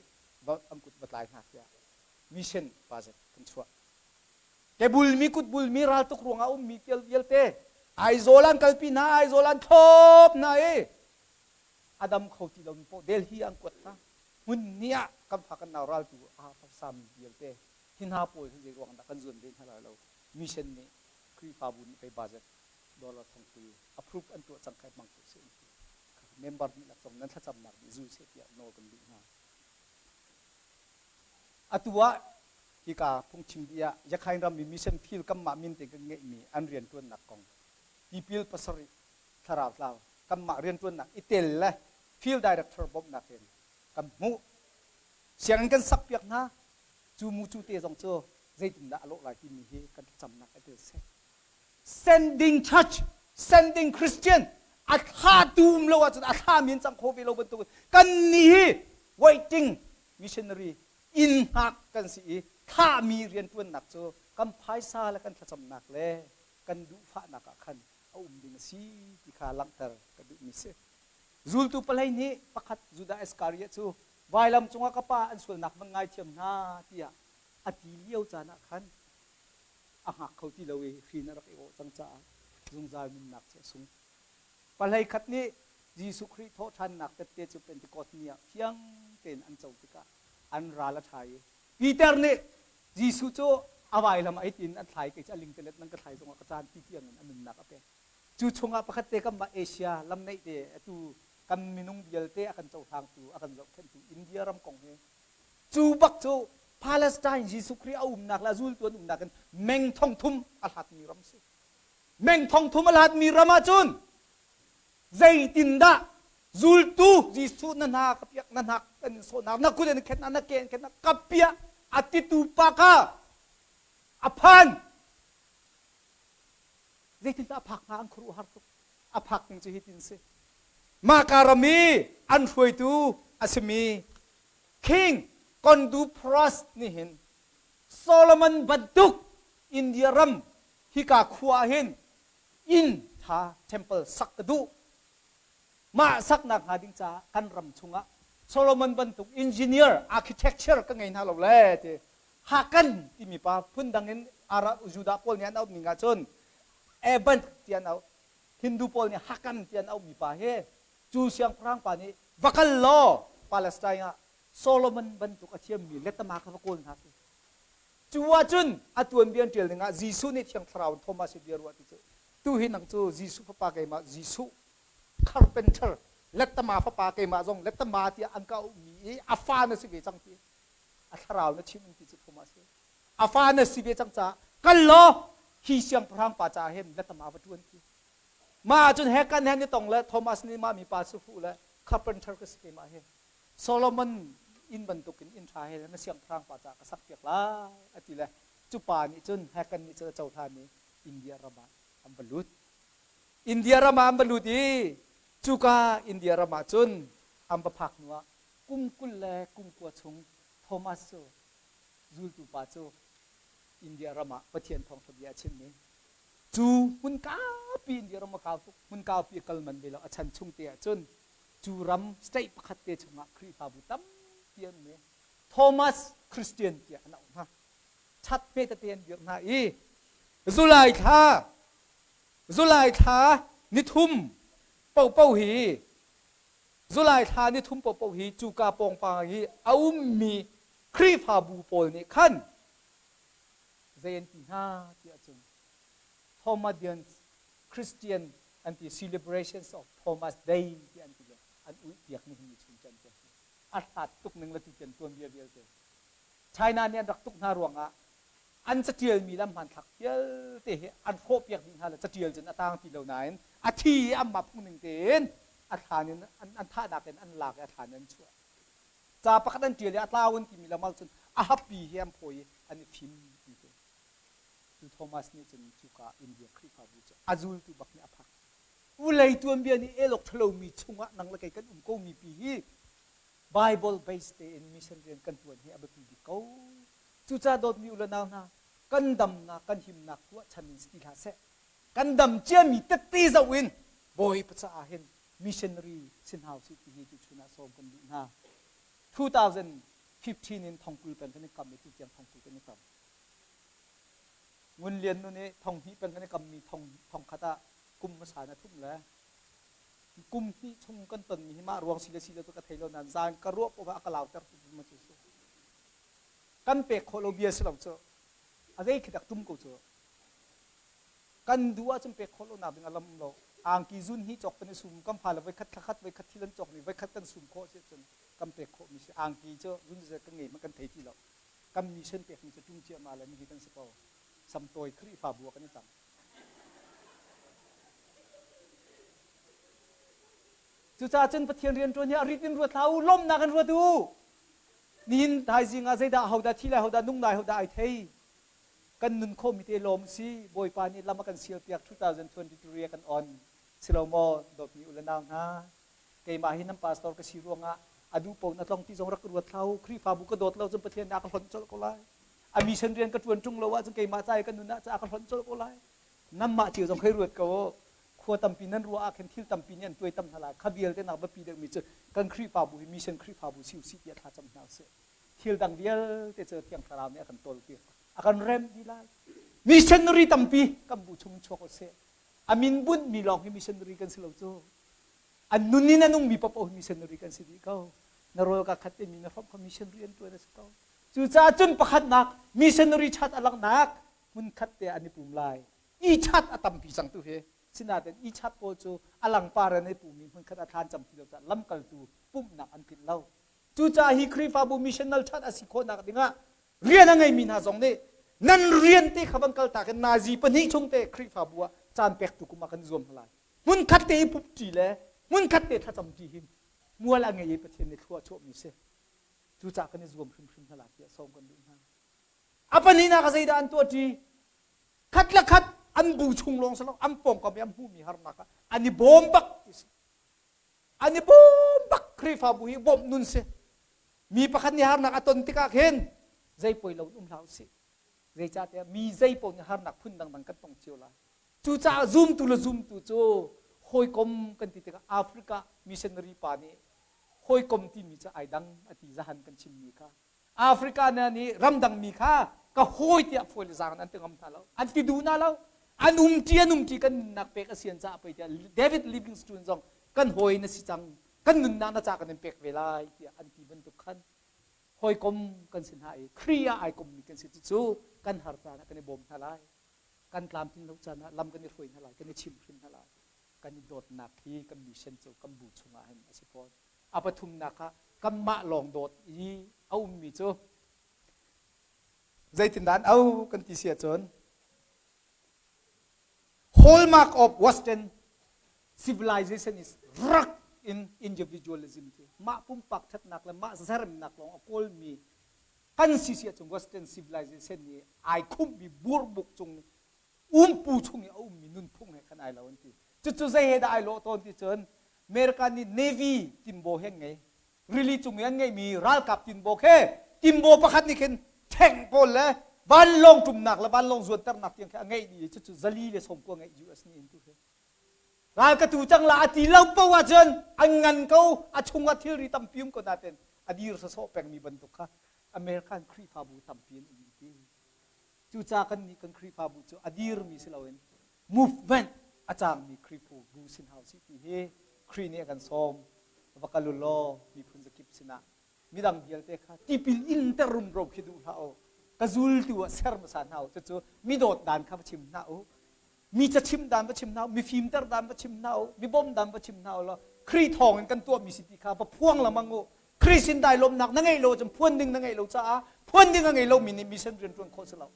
an kut va tlai hna tiah mission budget kan chuah kebulmi kutbulmi raltuk ruangah ummi vialte Aizawl an kalpi hna Aizawl an thlop hna i a dam kho ti lomi paoh Delhi an kuat hna. Hmun hnih ah kan fa kan nau raltu a sami vialte hi hna pawl hi zei ruang dah kan zuan ve hna lai lo. Mission nih Khrihfabu nih pei budget dollar thongkul approve an tuah cang kai hmang ko seh ti. Member dihlak zong nan thlacamnak nih zul seh tiah nawl kan duh hna. Atu ah hika phungchim dih ah Yakhain ram i mission field kanmah min te kan ngeihmi an rianṭuannak kong tipil pasarih thlarau tlau kanmah rianṭuannak i tel le field director bawmhnak in kan hmuh. Sianginn kan sakpiak hna. Cu mu cu te zong cu zeitindah a lawh lai timi hi kan thlacamnak a tel seh. Sending church, sending Christian, a thlatu um lo ahcun a thlami an cang kho ve lo bantuk kan nih hi waiting missionary inn hngak kan si i thlahmi rianṭuannak cu kan phaisa le kan thlacamnak le kan duhfahnak ah khan a um ding a si ti kha langhter ka duhmi si. Zultu palei nih pakhat Judah Iskariot cu vailam cungah ka pa an sualnak van ngaithiam hna tiah a ti lio caan ah khan a hngak kho ti lo i hrin a rak i awh cang caah zungzal nunnak cu a sung. Pahlei khat nih Jesuh Khrih thawhṭhannak tette cu Pentecost ni ah fiang tein an co tikah an ral a ṭha i Peter nih Jesuh cu a vailam ai tiin an thlai kei cu a lingtelet nan ka thlai zongah ka caan ti tiangin a nunnak a pek. Cu chungah pakhat te kanmah Asia lamneih te atu kan minung vialte a kan cohlangtu a kan zohkhenhtu India ram kong hi cu bak cu Palestine Jesuh Khrih a umnak le a zultu an umnak in meng thong thum a hlatmi ram si. Meng thong thum a hlatmi ram ahcun zeitindah zultu Jesuh na hna ka piak na hnak kan in sawhnak na kut in khenhnak na ke in khenhnak ka piah a titu pa kha a phan zeitindah a phak hnga an khuaruahhar tuk a phak ning cu hitin si mahka ram i an hruaitu a simi King Kondupras nih hin Solomon bantuk India ram hika khua ah hin inn tha temple sak ka duh mah saknak hnga ding caah kan ram chungah Solomon bantuk engineer architecture ka ngei hna lo le ti Hakan timi pa phundang in Arab Judah pawl nih an auh ning ahcun Eban ti an auh Hindu pawl nih Hakan ti an auhmi pa hi cu siangpahrang pa nih va kal law Palestine ah Solomon bantuk a thiammi letama kha va kawl hna ti cu ahcun a tuanbia an ṭial ding ah Jesuh nih Thiang Thlarau in Thomas hi bia ruah ti cu tu hi nang cu Jesuh fapa keimah Jesuh carpenter lettama fapa keimah zong lettama tiah an ka auhmi i a fa na si ve cang ti a thlarau na chim ti cu Thomas hi a fa na si ve cang caah kal law hi siangpahrang pa caah hin lettama va ṭuan ti mah ahcun he kan he ni tong le Thomas nih mah mi pa su fuh le carpenter ka si keimah hi Solomon inn bantukin inn ṭha he na siangpahrang pa caah ka sakpiak lai a ti le cu pa nih cun Hakan nih cun a cohlan i India ram ah an va lut. India ram ah an va lut i cuka India ram ah cun an va phak hnuah kum 20 le kum kua chung Thomas cu zultu pa cu India ram ah Pathian thawngṭha bia a chim i cu hmun kaupi India ram a kau tuk hmun kaupi a kal man ve lo a chan chung te ah cun cu ram state pakhat te chungah Khrihfabu tampi an um i Thomas Christian tiah an auh hna. Chat hme tete an dirh hna i Zulai thla Zulai thla nithum popo hi Zulai thla nithum popo hi cuka pawngpang i a ummi Khrihfabu pawl nih khan zei an ti hna tiah cun Thomadians Christian an ti celebrations of Thomas Day ti an ti le an ulh piak ni hin chung can piak a hlat tuk ning le tu tian tuanbia vialte China nih an rak tuk hna ruangah an catialmi le an hmanthlak vialte hi an hrawh piak dih hna le catial cun a tang ti lo nain a thi i anmah phungning tein a thlan in an thahnak in an lak i a thlan in an chuah ca pakhat an tial i a tlau an timi lam cun a happi hi an phawi i an i fim ti cu cu Thomas nih cun cuka India Khrihfabu cu a zultu bak nih a phak vulei tuanbia nih elok ṭhalomi chungah nang le kei kan um ko mi pi hi Bible base tein mission rian kan ṭuan hi a biapi bik ko. Cucaah dawtmi u le nau hna, kan damnak, kan himnak ruahchan in si ti hlah seh. Kan dam ciami tette zoh in Bawipa caah hin missionary si hna usih ti hi tuchun ah sawm kan duh hna. 2015 in thongkul peng kan i kam i tutiang thongkul kan i kam. Ngun Lian nu nih thong hnih peng kan i kammi thong thong khat ah kum hmasa na thum le kum hnih chung kan tonmi hi mah ruang si le si lo cu ka thei lo nain zan ka ruah poah a ka lauter tu ma cu si kan pek khawh lo bia si lo cu a zei khi dak tum ko cu kan duh ahcun pek khawh lo nak ding a lam lo angki zun hi cawk kan i sum kan fa le voi khat thla khat voi khat thil an cawk mi voi khat kan sum khawh si cun kan pek khawh mi si angki cu zun kan ngei man kan thei ti lo. Kan mission pekmi cu ṭum ciahmah le nihi kan si ko. Samtawi Khrihfabu ah kan i cang. Cucaah cun Pathian rian ṭuan hi a rit in ruat hlah u, lawmhnak in ruat u. Nihin thaizing ah zeidah hodah thi lai, hodah nung lai, hodah ai thei. Kan nun khawhmi te lawm si. Bawipa nih lam a kan sialpiak 2023 a kan on. Si lo maw, dawtmi u le nau hna? Keimah hi nan pastor ka si ruangah a duh paoh na tlong ti zong rak ruat hlah u. Khrihfabu ka dawt lo cun Pathian nih a ka hlonh colh ko lai. A mission rian ka ṭuan ṭung lo ahcun keimah ca i ka nun ah ca a ka hlonh colh ko lai. Nanmah cio zong hei ruat ko u. Khua tampi nan ruah ah khin thil tampi nih an tuai tam hna lai. Kha vialte nak biapi deuhmi cu kan Khrihfabu hi mission Khrihfabu si u sih tiah thlacam hna usih. Thil dang vialte cu Thiang Thlarau nih a kan tawlpiak, a kan remh dih lai. Missionary tampi kan bu chung in chuak u sih. A min bunhmi lawng hi missionary kan si lo cu. An nun in a nungmi paoh hi missionary kan si dih ko. Na rawl ka khat timi na hrawmh kha missionary an tuan a si ko. Cucaah cun pakhatnak missionary chat a langhnak hmun khat te an i pum lai. I chat a tampi cang tu hi. Sinain i chat pawl cu a langpar an i pumi hmun khat a thlan cam ti lo caah lamkaltu pumhnak an tlinh lo. Cucaah hi Khrihfabu missional chat a si khawhnak dingah rian a ngeimi hna zong nih nan rian te kha van kaltak in nazi pahnih chung te Khrihfabu ah caan pek tu kum ah kan zuam hna lai. Hmunkhat te i pumṭi le hmunkhat te thlacamṭi hi mual a ngei i Pathian nih thlua a chuahmi si. Cucaah kan i zuam hrimhrim hna lai tiah sawm kan duh hna. A pahnihnak ah zeidah an tuahṭi? Khat le khat an bu chung lawng si lo, an pawngkam i an hmuhmi harnak ah an i bawm bak ti si. An i bawm bak Khrihfabu hi bawmh nun si. Mi pakhat nih harnak a ton tikah khin zei poi lo in um hlah usih. Zeicahtiah mi zei paoh nih harnak phun dangdang kan tong cio lai. Cucaah zumtu le zumtu cu hawikom kan ti tikah Africa missionary pa nih hawikom timi cu ai dang a ti zahan kan chimmi kha. Africa na nih ramdang mi kha ka hawi tiah fawi le zaang an ti ngam hna lo. An ti duh hna lo. An umṭi an umṭi kan nunnak pek a si an caah pei tiah David Livingstone zong kan hawi na si cang kan nunnak na ca kan in pek ve lai tiah an ti bantuk khan hawikom kan si hna i Khrih ah ai kommi kan si cucu kan har caan ah kan i bawm hna lai. Kan tlamtlin lo caan ah lam kan i hruai hna lai, kan i chimhhrin hna lai. Kan i dawtnak hi kan mission cu kan bu chungah hin a si fawn. A pathumnak ah kanmah lawng dawt i a ummi cu zeitindah an au kan ti si ahcun hallmark of Western civilization is rak in individualism ti mah pumpak ṭhatnak le mah zeremnak lawng a kawlmi kan si si ahcun Western civilization nih ai khumhmi burbuk cung umpu chung i a ummi nunphung he khan ai lo an ti. Cucu zei he dah ai lawh tawn ti cun America nih Navy tinbaw he an ngei. Rili cung i an ngeihmi ralkap tinbaw khe tinbaw pakhat nih khin tank pawl le vanlawng ṭumnak le vanlawng zuanternak tiang khi a ngeih dih i cucu 490 ngeih US nih in tu hi. Ral ka tu cang la a ti lo paoh ahcun an ngan ko a chungah thilri tampi um ko nain a dir sawsawh pengmi bantuk kha American Khrihfabu tampi an um ti. Cucaah kannih kan Khrihfabu cu a dirmi si loin movement a cangmi Khrihfabu sin hau sih ti hi Khrih nih a kan sawm. Va kal u law miphun zakip sinah midang vialte kha tipil in ter rumro khi duh hlah u. Ka zultu ah ser hmasa hna u. Cucu mi dawt dan kha va chim hna u. Mi cachim dan va chim hna u. Mi fimter dan va chim hna u. Mi bawm dan va chim hna u law Khrih thawng in kan tuahmi si ti kha va phuang lengmang u. Khrih sin dai lawmnak na ngeih lo ahcun phuan ding na ngeih lo caah phuan ding a ngei lomi nih mission rian ṭuan khawh si lo.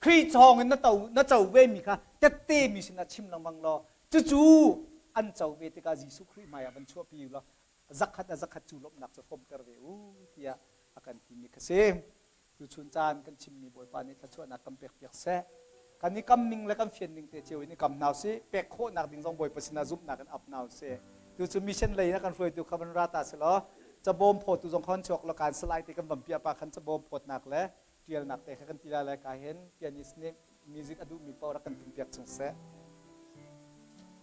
Khrih thawng in na to na co ve mi kha tette mi sinah chim lengmang law cucu an co ve tikah Jesuh Khrih hmaiah van chuahpi u law zakhat a zakhat cu lawmhnak cu hrawmter ve u tiah a kan timi kha si. Tuchun caan kan chimmi Bawipa nih thluachuahnak kan pekpiak seh. Kan i kam ning le kan fian ning te cio in i kam hna usih. Pek khawhnak ding zong Bawipa sinah zumhnak in ap hna usih. Tu cu mission lei in a kan hruaitu kha van ra ta selaw cabawm phawtu zong kha chuak law kan salai te kan van piah pa khan cabawm phawtnak le tialnak te kha kan ti lai lai ka hin pianist nih music a duhmi paoh rak kan tum piak chung seh.